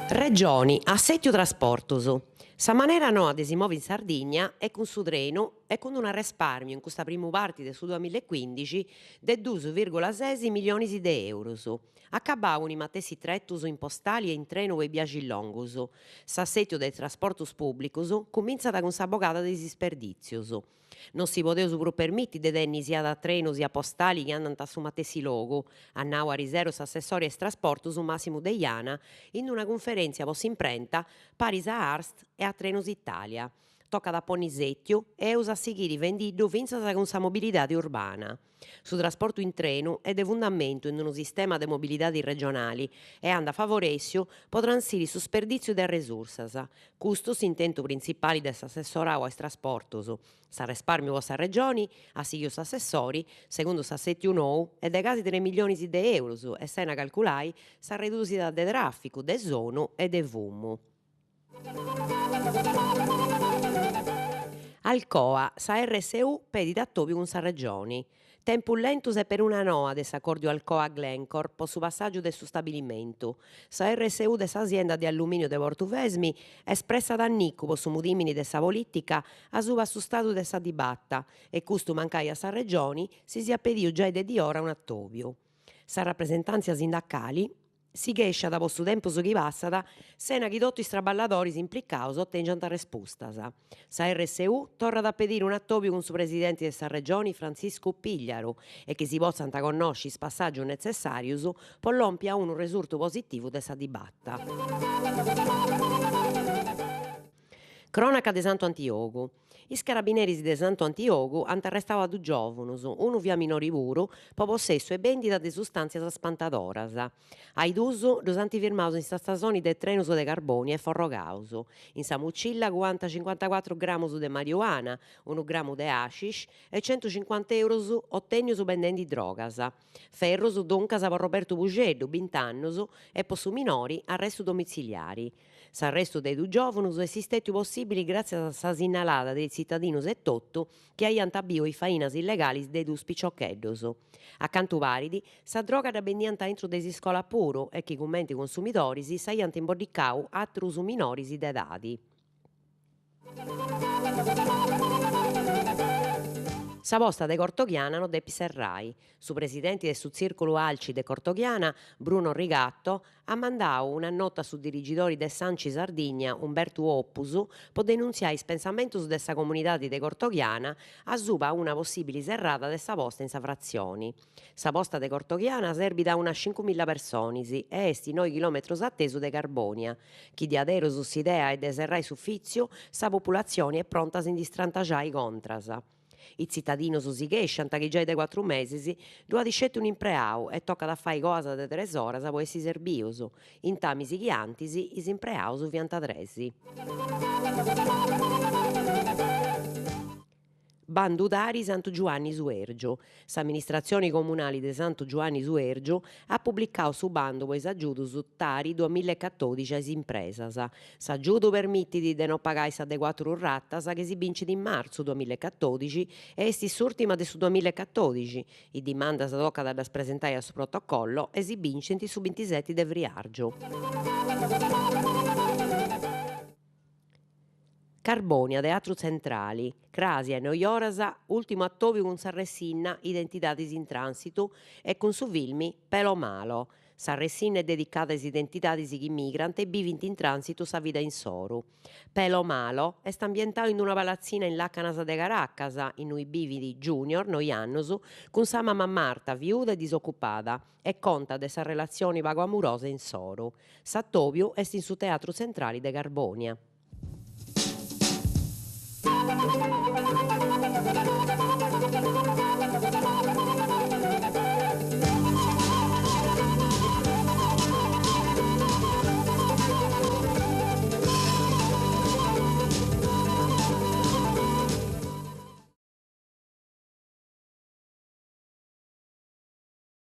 Regioni, assètiu trasportus. Sa manera noa de si movi in Sardigna est cun su trenu e cun unu arrespàrmiu in custa primu parti de su duamilla e cuindixi de dus virgola ses millionis de eurus. Acabau cun is matessi tretus in postali e in trenu po is biaxis longus. S'assètiu de is trasportus pùblicus cumintzat cun sa bogada de is isperdìtzius. Non si podeus prus permiti de tenni siat trenu siat postali chi andant a su matessi logu, at nau ariseru s'assessori a is trasportus Massimu Deiana in una cunferèntzia po s'imprenta paris a Arst e a Trenus Italia. Tocat a ponni sètiu e eus a sighiri fendiddu fintzas cun sa mobilidadi urbana. Su trasportu in trenu est de fundamentu in unu sistema de mobilidadi regionali e andat favorèssiu po transiri su sperdìtziu de arresursas. Custu s'intentu printzipali de s'assessorau a is trasportus. S'arrespàrmiu po sa Regioni, at sighiu s'assessori, segundu s'assètiu nou, est de casi tres millionis de eurus e sena calculai sa redùsida de tràficu, de sonu e de fumu. Alcoa, sa RSU pedit atòbiu cun sa Regioni. Tempus lentus e peruna noa de s'acòrdiu Alcoa-Glencore po su passàgiu de su stabilimentu. Sa RSU de sa sienda de allumìniu de Portuvesmi espressat annicu po su mudìmini de sa polìtica asuba su stadu de sa dibata e custu mancai a sa Regioni si siat pediu giai de diora un'atòbiu. Sa rapresentàntzia sindacali Si chèsciat po su tempus chi passat sena chi totu is traballadoris implicaus otèngiant respustas. Sa RSU torrat a pediri un'atòbiu cun su presidenti de sa Regioni Frantziscu Pigliaru e chi si potzant connosci is passàgius netzessàrius po lompi a unu resurtu positivu de sa dibata. Crònaca de Santu Antiogu. Is carabineris de Santu Antiogu ant arrestau a dus giòvunus, unu fiat minori puru, po possessu e bèndida de sustàntzias spantadoras. A is dus ddus ant firmaus in sa stasoni de trenus de Carbònia e forrogaus. In sa mucilla cuant cincuantacuatru gramus de mariuana, unu gramu de hashish e centucincuanta eurus otènnius bendendi drogas. Ferrus duncas po Robertu Puxeddu, bint'annus, e po su minori, arrestu domitziliari. S'arrestu de is dus giòvunus est istètiu possìbili gràtzias a sa sinnalada de is tzitadinus etotu chi aiant biu is fainas illegalis de is dus piciocheddus. A cantu parit, sa droga dda bendiant aintru de s'iscola puru e chi cumenti consumidoris s'aiant imboddicau àterus minoris de edadi. Sa posta de Cortoghiana no depit serrai. Su presidenti de su tzìrculu Alci de Cortoghiana, Bruno Rigatto, at mandau una nota a su dirigidori de s'Anci Sardigna, Umbertu Oppus, po denuntziai is pensamentus de sa comunidadi de Cortoghiana asuba a una possìbili serrada de sa posta in sa fratzioni. Sa posta de Cortoghiana serbit a unas cincumilla personis e est noi chilòmetrus atesu de Carbònia. Chi diaderus s'idea est de serrai s'ufìtziu, sa populatzioni est pronta a si ndi strantaxai contras. Is tzitadinus si chèsciant chi giai de cuatru mesis ddu at sceti un'impreau e tocat a fai coas de tres oras po essi serbius, intamis chi antis is impreaus fiant tres. Bandu Tari Santu Giuanni Suèrgiu. S'Amministratzioni Comunali de Santu Giuanni Suèrgiu at publicau su bandu po is agiudus Tari duamilla e catòdixi a is impresas. S'agiudu permitit de no pagai sa de cuàturu ratas chi si bincit in martzu duamilla e catòdixi e est s'ùrtima de su duamilla e catòdixi. Is dimandas tocat a ddas presentai a su protocollo e si bincint su bintiseti de friàrgiu. Carbònia, Teatru Tzentrali, crasi a is noioras, ùrtimu atòbiu cun sa ressinna Identidadis in trànsitu e cun su filmi Pelo Malo. Sa ressinna est dedicada a is identidadis chi migrant e bivint in trànsitu sa vida insoru. Pelo Malo est ambientau in una palatzina in làcanas de Caracas, innui bivit Junior, noi annus, cun sa mama Marta, viuda e disocupada, e contat de sa relatzioni pagu amurosa insoru. S'atòbiu est in su Teatru Tzentrali de Carbònia.